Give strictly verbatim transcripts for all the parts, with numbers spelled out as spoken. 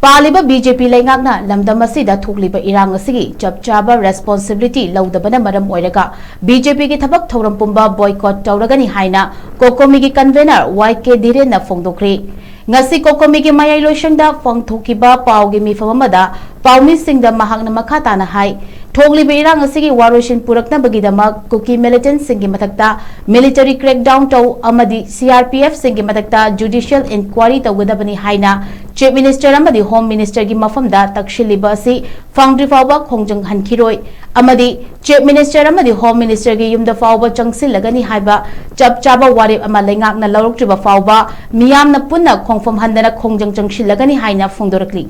ꯄꯥꯜꯂꯤꯕ B J ꯄꯤ ꯂꯩꯉꯥꯛꯅ ꯂꯝꯗꯝ ꯑꯁꯤꯗ ꯊꯣꯛꯂꯤꯕ ꯏꯔꯥꯡ ꯑꯁꯤꯒꯤ ꯆꯞ ꯆꯥꯕ responsibility ꯂꯧꯗꯕꯅ ꯃꯔꯝ ꯑꯣꯏꯔꯒ ꯕꯤ ꯖꯦ ꯄꯤꯒꯤ ꯊꯕꯛ ꯊꯧꯔꯝ ꯄꯨꯝꯕ boycott ꯇꯧꯔꯒꯅꯤ ꯍꯥꯏꯅ ꯀꯣꯀꯣꯃꯤꯒꯤ convener ꯋꯥꯏ ꯀꯦ ꯙꯤꯔꯦꯟꯅ ꯐꯣꯡꯗꯣꯛꯈ꯭ꯔꯦ꯫ ꯉꯁꯤ ꯀꯣꯀꯣꯃꯤꯒꯤ ꯃꯌꯥꯏ ꯂꯣꯏꯁꯪꯗ ꯄꯥꯡꯊꯣꯛꯈꯤꯕ ꯄꯥꯎꯒꯤ ꯃꯤꯐꯝ ꯑꯃꯗ ꯄꯥꯎꯃꯤꯁꯤꯡꯗ ꯃꯍꯥꯛꯅ ꯃꯈꯥ ꯇꯥꯅ ꯍꯥꯏ, ꯊꯣꯛꯂꯤꯕ ꯏꯔꯥꯡ ꯑꯁꯤꯒꯤ ꯋꯥꯔꯣꯏꯁꯤꯟ ꯄꯨꯔꯛꯅꯕꯒꯤꯗꯃꯛ ꯀꯨꯀꯤ militantꯁꯤꯡꯒꯤ ꯃꯊꯛꯇ military crackdown ꯇꯧ ꯑꯃꯗꯤ ꯁꯤ ꯑꯥꯔ ꯄꯤ ꯑꯦꯐꯁꯤꯡꯒꯤ ꯃꯊꯛꯇ judicial inquiry ꯇꯧꯒꯗꯕꯅꯤ ꯍꯥꯏꯅ Chief Minister ꯑꯃꯗꯤ Home Ministerꯒꯤ ꯃꯐꯝꯗ ꯇꯛꯁꯤꯜꯂꯤꯕ ꯑꯁꯤ ꯐꯪꯗ꯭ꯔꯤ ꯐꯥꯎꯕ ꯈꯣꯡꯖꯪ ꯍꯟꯈꯤꯔꯣꯏ ꯑꯃꯗꯤ Chief Minister ꯑꯃꯗꯤ Home Ministerꯒꯤ ꯌꯨꯝꯗ ꯐꯥꯎꯕ ꯆꯪꯁꯤꯜꯂꯒꯅꯤ ꯍꯥꯏꯕ ꯆꯞ ꯆꯥꯕ ꯋꯥꯔꯦꯞ ꯑꯃ ꯂꯩꯉꯥꯛꯅ ꯂꯧꯔꯛꯇ꯭ꯔꯤꯕ ꯐꯥꯎꯕ ꯃꯤꯌꯥꯝꯅ ꯄꯨꯟꯅ ꯈꯣꯡꯐꯝ ꯍꯟꯗꯅ ꯈꯣꯡꯖꯪ ꯆꯪꯁꯤꯜꯂꯒꯅꯤ ꯍꯥꯏꯅ ꯐꯣꯡꯗꯣꯔꯛꯂꯤ꯫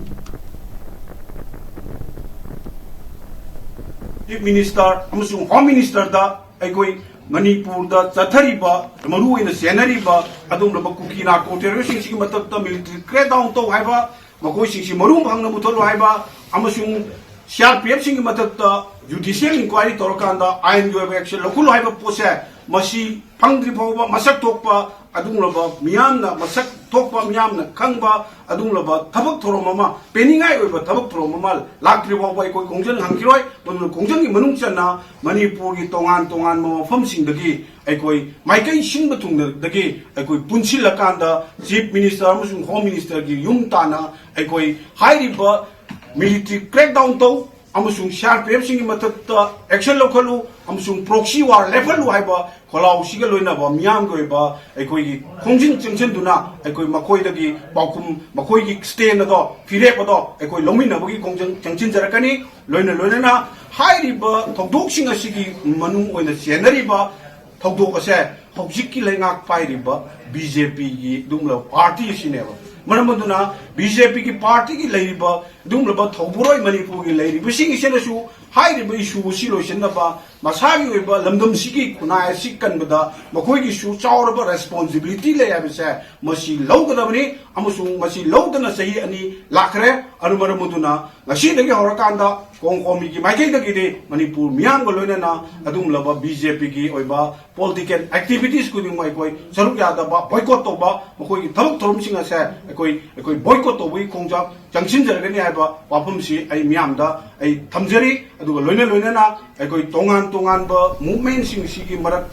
Chief Minister ꯑꯃꯁꯨꯡ Home Ministerꯗ ꯑꯩꯈꯣꯏ ꯃꯅꯤꯄꯨꯔꯗ ꯆꯠꯊꯔꯤꯕ, ꯃꯔꯨꯑꯣꯏꯅ ꯆꯦꯟꯅꯔꯤꯕ ꯑꯗꯨꯒꯨꯝꯂꯕ ꯀꯨꯀꯤ narco terroristꯁꯤꯡꯁꯤꯒꯤ ꯃꯊꯛꯇ military crackdown ꯇꯧ ꯍꯥꯏꯕ, ꯃꯈꯣꯏꯁꯤꯡꯁꯤ ꯃꯔꯨ ꯐꯪꯅ ꯃꯨꯊꯠꯂꯨ ꯍꯥꯏꯕ ꯑꯃꯁꯨꯡ ꯁꯤ ꯑꯥꯔ ꯄꯤ ꯑꯦꯐꯁꯤꯡꯒꯤ ꯃꯊꯛꯇ judicial inquiry ꯇꯧꯔꯀꯥꯟꯗ ꯑꯥꯏꯟꯒꯤ ꯑꯣꯏꯕ action ꯂꯧꯈꯠꯂꯨ ꯍꯥꯏꯕ ꯄꯣꯠꯁꯦ, ꯃꯁꯤ ꯐꯪꯗ꯭ꯔꯤ ꯐꯥꯎꯕ ꯃꯁꯛ ꯊꯣꯛꯄ ꯑꯗꯨꯒꯨꯝꯂꯕ ꯃꯤꯌꯥꯝꯅ ꯃꯁꯛ ꯊꯣꯛꯄ, ꯃꯤꯌꯥꯝꯅ ꯈꯪꯕ ꯑꯗꯨꯒꯨꯝꯂꯕ ꯊꯕꯛ ꯊꯧꯔꯝ ꯑꯃ, ꯄꯦꯟꯅꯤꯡꯉꯥꯏ ꯑꯣꯏꯕ ꯊꯕꯛ ꯊꯧꯔꯝ ꯑꯃ ꯂꯥꯛꯇ꯭ꯔꯤ ꯐꯥꯎꯕ ꯑꯩꯈꯣꯏ ꯈꯣꯡꯖꯪ ꯍꯟꯈꯤꯔꯣꯏ꯫ ꯃꯗꯨꯅ ꯈꯣꯡꯖꯪꯒꯤ ꯃꯅꯨꯡ ꯆꯟꯅ ꯃꯅꯤꯄꯨꯔꯒꯤ ꯇꯣꯉꯥꯟ ꯇꯣꯉꯥꯟꯕ ꯃꯐꯝꯁꯤꯡꯗꯒꯤ ꯑꯩꯈꯣꯏ ꯃꯥꯏꯀꯩ ꯁꯤꯟꯕ ꯊꯨꯡꯅꯗꯒꯤ ꯑꯩꯈꯣꯏ ꯄꯨꯟꯁꯤꯜꯂꯀꯥꯟꯗ Chief Minister ꯑꯃꯁꯨꯡ Home Ministerꯒꯤ ꯌꯨꯝ ꯇꯥꯟꯅ ꯑꯩꯈꯣꯏ ꯍꯥꯏꯔꯤꯕ military crackdown ꯇꯧ ꯑꯃꯁꯨꯡ ꯁꯤ ꯑꯥꯔ ꯄꯤ ꯑꯦꯐꯁꯤꯡꯒꯤ ꯃꯊꯛꯇ action ꯂꯧꯈꯠꯂꯨ ꯑꯃꯁꯨꯡ proxy war ꯂꯦꯞꯍꯜꯂꯨ ꯍꯥꯏꯕ ꯈꯣꯜꯂꯥꯎꯁꯤꯒ ꯂꯣꯏꯅꯕ ꯃꯤꯌꯥꯝꯒꯤ ꯑꯣꯏꯕ ꯑꯩꯈꯣꯏꯒꯤ ꯈꯣꯡꯖꯪ ꯆꯪꯁꯤꯟꯗꯨꯅ ꯑꯩꯈꯣꯏ ꯃꯈꯣꯏꯗꯒꯤ ꯄꯥꯎꯈꯨꯝ, ꯃꯈꯣꯏꯒꯤ stand ꯑꯗꯣ, ꯐꯤꯔꯦꯞ ꯑꯗꯣ ꯑꯩꯈꯣꯏ ꯂꯧꯃꯤꯟꯅꯕꯒꯤ ꯈꯣꯡꯖꯪ ꯆꯪꯁꯤꯟꯖꯔꯛꯀꯅꯤ꯫ ꯂꯣꯏꯅ ꯂꯣꯏꯅꯅ ꯍꯥꯏꯔꯤꯕ ꯊꯧꯗꯣꯛꯁꯤꯡ ꯑꯁꯤꯒꯤ ꯃꯅꯨꯡ ꯑꯣꯏꯅ ꯆꯦꯟꯅꯔꯤꯕ ꯊꯧꯗꯣꯛ ꯑꯁꯦ ꯍꯧꯖꯤꯛꯀꯤ ꯂꯩꯉꯥꯛ ꯄꯥꯏꯔꯤꯕ ꯕꯤ ꯖꯦ ꯄꯤꯒꯤ ꯑꯗꯨꯒꯨꯝꯂꯕ party ꯑꯁꯤꯅꯦꯕ꯫ ꯃꯔꯝ ꯑꯗꯨꯅ ꯕꯤ ꯖꯦ ꯄꯤꯒꯤ partyꯒꯤ ꯂꯩꯔꯤꯕ ꯑꯗꯨꯒꯨꯝꯂꯕ ꯊꯧꯕꯨꯔꯣꯏ ꯃꯅꯤꯄꯨꯔꯒꯤ ꯂꯩꯔꯤꯕꯁꯤꯡ ꯑꯁꯤꯅꯁꯨ ꯍꯥꯏꯔꯤꯕ issue ꯑꯁꯤ ꯂꯣꯏꯁꯤꯟꯅꯕ ꯃꯁꯥꯒꯤ ꯑꯣꯏꯕ ꯂꯝꯗꯝꯁꯤꯒꯤ ꯈꯨꯟꯅꯥꯏ ꯑꯁꯤ ꯀꯟꯕꯗ ꯃꯈꯣꯏꯒꯤꯁꯨ ꯆꯥꯎꯔꯕ responsibility ꯂꯩ ꯍꯥꯏꯕꯁꯦ ꯃꯁꯤ ꯂꯧꯒꯗꯕꯅꯤ꯫ ꯑꯃꯁꯨꯡ ꯃꯁꯤ ꯂꯧꯗꯅ ꯆꯍꯤ ꯑꯅꯤ ꯂꯥꯛꯈ꯭ꯔꯦ꯫ ꯑꯗꯨ ꯃꯔꯝ ꯑꯗꯨꯅ ꯉꯁꯤꯗꯒꯤ ꯍꯧꯔꯀꯥꯟꯗ ꯀꯣꯡ ꯀꯣꯡꯃꯤꯒꯤ ꯃꯥꯏꯀꯩꯗꯒꯤꯗꯤ ꯃꯅꯤꯄꯨꯔ ꯃꯤꯌꯥꯝꯒ ꯂꯣꯏꯅꯅ ꯑꯗꯨꯒꯨꯝꯂꯕ ꯕꯤ ꯖꯦ ꯄꯤꯒꯤ ꯑꯣꯏꯕ political activities ꯈꯨꯗꯤꯡꯃꯛ ꯑꯩꯈꯣꯏ ꯁꯔꯨꯛ ꯌꯥꯗꯕ, boycott ꯇꯧꯕ, ꯃꯈꯣꯏꯒꯤ ꯊꯕꯛ ꯊꯧꯔꯝꯁꯤꯡ ꯑꯁꯦ ꯑꯩꯈꯣꯏ, ꯑꯩꯈꯣꯏ boycott ꯇꯧꯕꯒꯤ ꯈꯣꯡꯖꯪ ꯆꯪꯁꯤꯟꯖꯔꯒꯅꯤ ꯍꯥꯏꯕ ꯋꯥꯐꯝꯁꯤ ꯑꯩ ꯃꯤꯌꯥꯝꯗ ꯑꯩ ꯊꯝꯖꯔꯤ꯫ ꯑꯗꯨꯒ ꯂꯣꯏꯅ ꯂꯣꯏꯅꯅ ꯑꯩꯈꯣꯏ ꯇꯣꯉꯥꯟ ꯇꯣꯉꯥꯟꯕ movementꯁꯤꯡꯁꯤꯒꯤ ꯃꯔꯛ